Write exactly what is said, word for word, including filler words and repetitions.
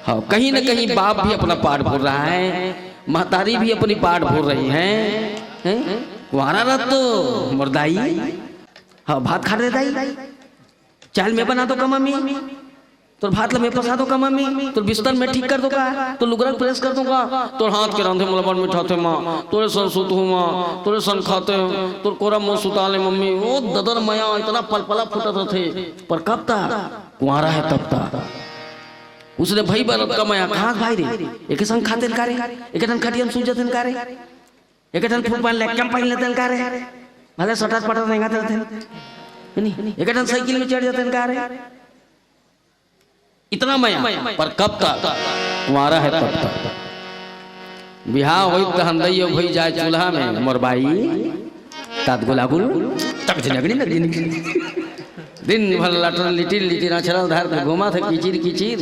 हाँ, कहीं ना कहीं बाप भी अपना पाठ भूल रहा है, महतारी भी अपनी पाठ भूल रही है, हैं? कुंवारा रह तो मोर दाई, हाँ, भात खा दे दाई, चाल मैं बना दो का मम्मी, तोर भात ल मैं पसा दो का मम्मी, तोर बिस्तर मैं ठीक कर दो का, तोर लुगरा प्रेस कर दो का, तोर हाथ के रांधे मोला बड़ मिठाथे माँ, तोरे सन सुतहूँ माँ, तोरे सन खाते, तोर कोरा मोर सुता ले मम्मी। ओ ददर मया इतना पलपला फूटत रथे, पर कब तक कुंवारा है तब तक। उसने भाई बरत का मया कहाँ भाई रे, एके संग खाते का रे, एके ठन खटिया में सूत जाते का रे, एके ठन फुल पहन ले कम पहन लेते का रे, भले सटर पटर रेंगा देते, नहीं, एके ठन साइकिल में चढ़ जाते का रे। इतना मया, पर कब तक कुंवारा है तब तक। बिहाव होई त हंदई अउ भई जाए चूल्हा में, मोर बाई, तात गुलागुल, तक झिनगड़ी नगड़ी। दिन भर लटर लिटिर लिटिर अछरल धर के घूमत हे किचिर किचिर।